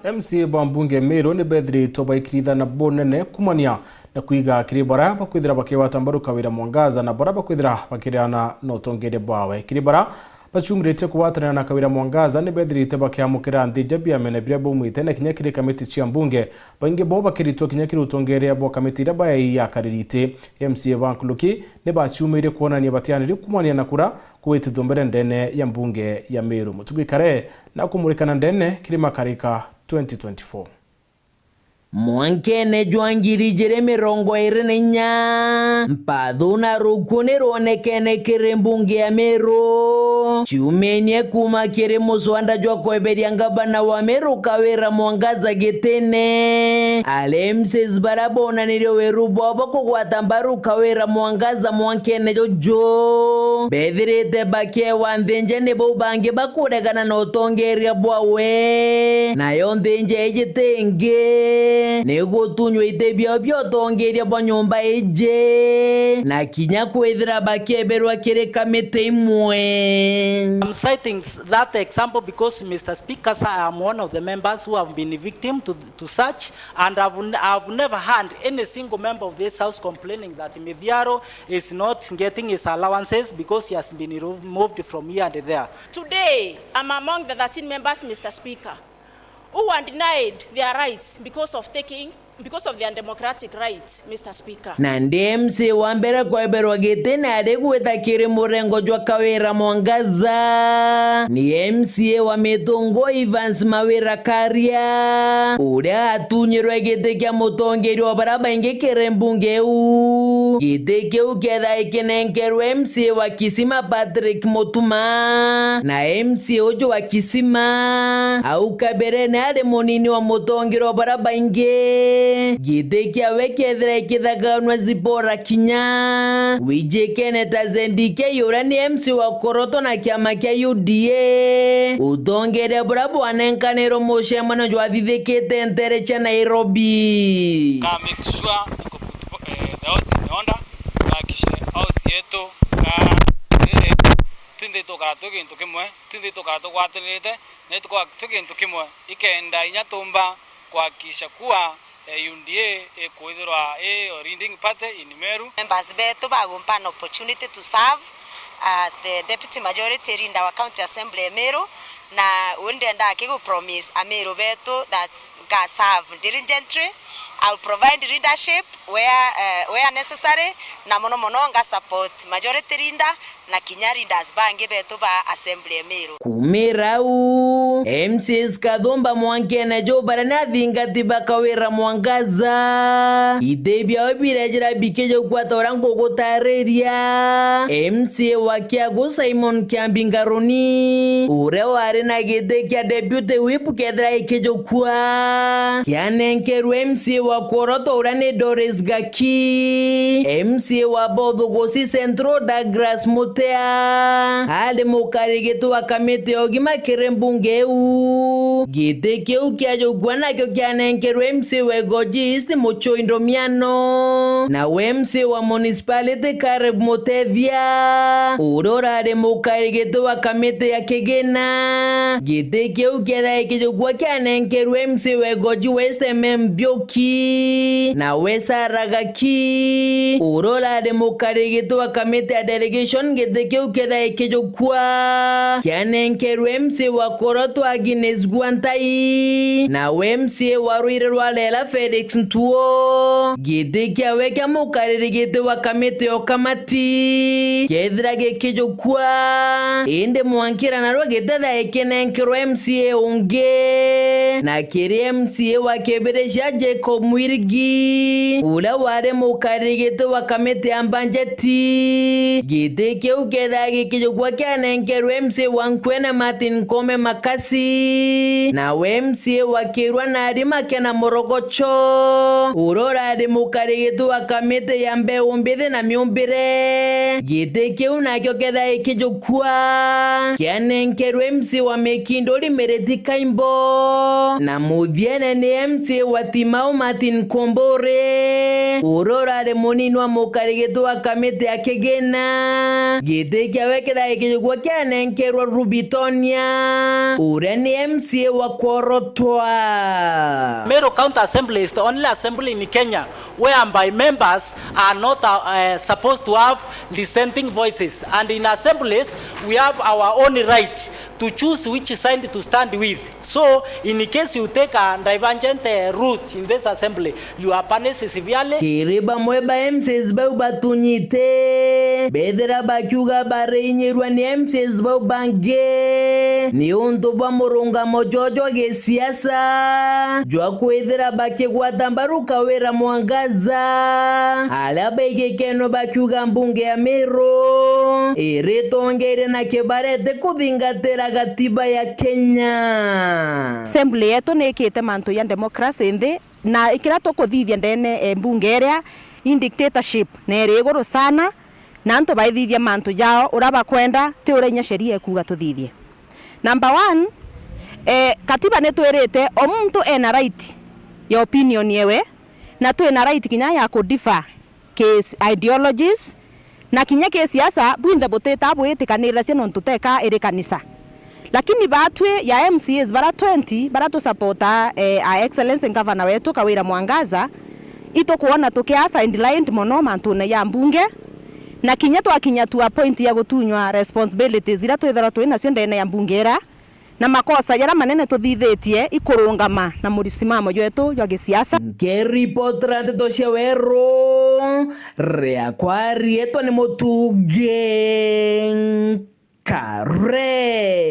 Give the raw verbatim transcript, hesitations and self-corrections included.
M C A ba mbunge Meru ni bethiritwe baikirithana bunene kumania na kwiga kiri bara bakwithira bakigwata mbaru Kawira Mwangaza na bara bakwithira bakirana na utongeria bwawe. Kiri bara baciumiritie kugwatanira na Kawira Mwangaza ni bethirite bakiamukira nthi ja biamene biria baumite na kinya kiri kamiti cia mbunge, baingi bo bakiritwa kinya kiri utongeria bwa kamiti iria baei ya kaririti. M C A ba nkuruki ni baciumirie kwonania batianiri kumania na kura kuwitithwa mbere ndene ya mbunge ya Meru. Mutugi Kare na kumurikana ndene kiri Makarika twenty twenty-four. Mwankene jwa ngiri ijiri mirongo iri na inya, mpathu na rukuu ni rwonekene kiri mbunge ya Meru. Ciumenie kuma kiri muswanda jwa kweberia ngavana wa Meru Kawira Mwangaza gitine, ari M C As bara bonanirie wiru bwao bwa kugwata mbaru Kawira Mwangaza mwankene juju, bethirite bakiewa nthinje ni bau bangi bakuregana na utongeria bwawe. Nayo nthinje iji tingi ni gutunywa iti biao bia utongeria bwa nyumba iji, na kinya kwithira bakieberwa kiri kamiti imwe. I'm citing s-, that example because, Mister Speaker, sir, I am one of the members who have been victim to, to such, and I've, n-, I've never heard any single member of this House complaining that Mithiaro is not getting his allowances because he has been removed from here and there. Today, I'm among the thirteen members, Mister Speaker, who were denied their rights because of taking, because of their democratic rights, Mister Speaker. Na ndi M C A wa mbere kweberwa giti na ari gwita kiri murengo jwa Kawira Mwangaza ni M C A wa Mitungu Evans Mawira Karia, uria atunyirwe giti kia mutongeria wa bara baingi kiri mbunge iu. Giti kiu kietha ikinenkerwe M C A wa Kisima Patrick Mutuma, na M C A uju wa Kisima au kaberene ari munini wa mutongeria wa bara baingi. Giti kiawe kiethira ikithaganwa Zipora Kinya, wijikene ta Zendike uria ni M C A wa Koroto na kiama kia U D A. Utongeria buria bwanenkanirwe mucemanio jwathithikite ntere cia Nairobi. Ka make sure nko put, eh, the house in order, kuhakikisha house yetu ka, eh, twinthe tukara twi gintu kimwe, twinthe tukara tugwatanirite, na tukara twi gintu kimwe, ikenda inya tumba kuhakikisha kuwa, eh, U D A ikwithirwa i a leading party in Meru. Members betu bagumpa an opportunity to serve as the deputy majority leader wa County Assembly ya Meru, na uu ndenda akigu promise Ameru betu that nka serve diligently, I will provide leadership where, eh, where necessary, na mono mono nga support majority leader na kinya leaders bangi betu ba Assembly ya Meru. Kumira au, M C As kathumba mwankene juu baria ni athingati ba Kawira Mwangaza. Iti biao birejera bikijukua ta uria ngugutariria. M C A wa Kiagu Simon Kiambi Ngaruni, uria wari na giti kia deputy whip kethira ikijukua, kianenkerwe M C A wa Koroto uria ni Doris Gaki, M C A wa Bothugusi Central Douglas Mutea ari mukarigiti wa kamiti ya ugima kiri mbunge iu. Giti kiu kiajukua nakio kianenkerwe M C A wa Igoji East Muchoi Ndomiano, nawe M C A wa municipality Caleb Mutethia, uria urari mukarigiti wa kamiti ya kigina. Giti kiu kiethira ikijukua kianenkerwe M C A wa Igoji West M M Mbioki, nawe Sarah Gaki, uria urari mukarigiti wa kamiti ya delegation. Giti kiu kiethira ikijukua kianenkerwe M C A wa Koroto Agnes Gwantai, nawe M C A wa Ruiri rwa Lela Felix Ntuo. Giti kiawe kia mukariri giti wa kamiti ya ukamati kethira gikijukua, indi mwankira narua gitethia ikinenkerwa M C A ungi, na kiri M C A wa Kibiricia Jacob Mwirigi, uria wari mukariri giti wa kamiti ya mbanjeti. Giti kiu kethia gikijukua kianenkerwe M C A wa Nkwene Martin Koome Makasi, nawe M C A wa Kirwa Nari Makena Morogocho, uria urari mukarigiti wa kamiti ya mbeu mbithi na miumbire. Giti kiu nakio kethia ikijukua kianenkerwe M C A wa Mikinduri Miriti Kaimbo, na muthiene ni M C A wa Timau Martin Kumburi, uria urari munini wa mukarigiti wa kamiti ya kigina. Giti kiawe kethia ikijukua kianenkerwe Rubitonia, uria ni M C A wa kworotwa. Meru County Assembly is the only assembly in Kenya whereby members are not, uh, uh, supposed to have dissenting voices. And in assemblies, we have our own right to choose which side to stand with. So, in case you take a divergent, uh, route in this assembly, you are punished severely. Kiri bamwe ba M Cs bau batunyite, bethira bakiuga bariinyirua ni M Cs bau bangi niuntu bwa murungamo jwao jwa gisiasa jwa kwithira bakigwata mbaru Kawira Mwangaza, aria baigikeno bakiuga mbunge ya Meru iritongeire na kibara itikuthingatira gatiba ya Kenya. Assembly yetu ni ikite mantu ya democracy nthi, na kiria tukuthithia ndene e mbunge iria, i dictatorship na iri iguru sana, na antu baithithia mantu jao uria bakwenda, ti uria inya sheria ikuuga tuthithie. Number one, eh, katiba nitwirite o muntu ena right ya opinion yewe, na twina right kinya ya ku differ ki ideologies, na kinya ki siasa, bwinthe butita bwitikanirira cia nontu teka iri kanisa. Lakini batwi ya M C As bara twenty bara tusupporta, eh, Her Excellency Governor wetu Kawira Mwangaza, itukwona tukia sidelined mono mantune ya mbunge, na kinya twakinya to a point ya gutunywa responsibilities iria twithirwa twi nacio ndene ya mbunge ira, na makosa jaria manene tuthithitie ikurungama na murisimamo jwetu jwa gisiasa. Nkiripotera nteto cia Weru, riakwa riitwa ni Mutungi Nkare.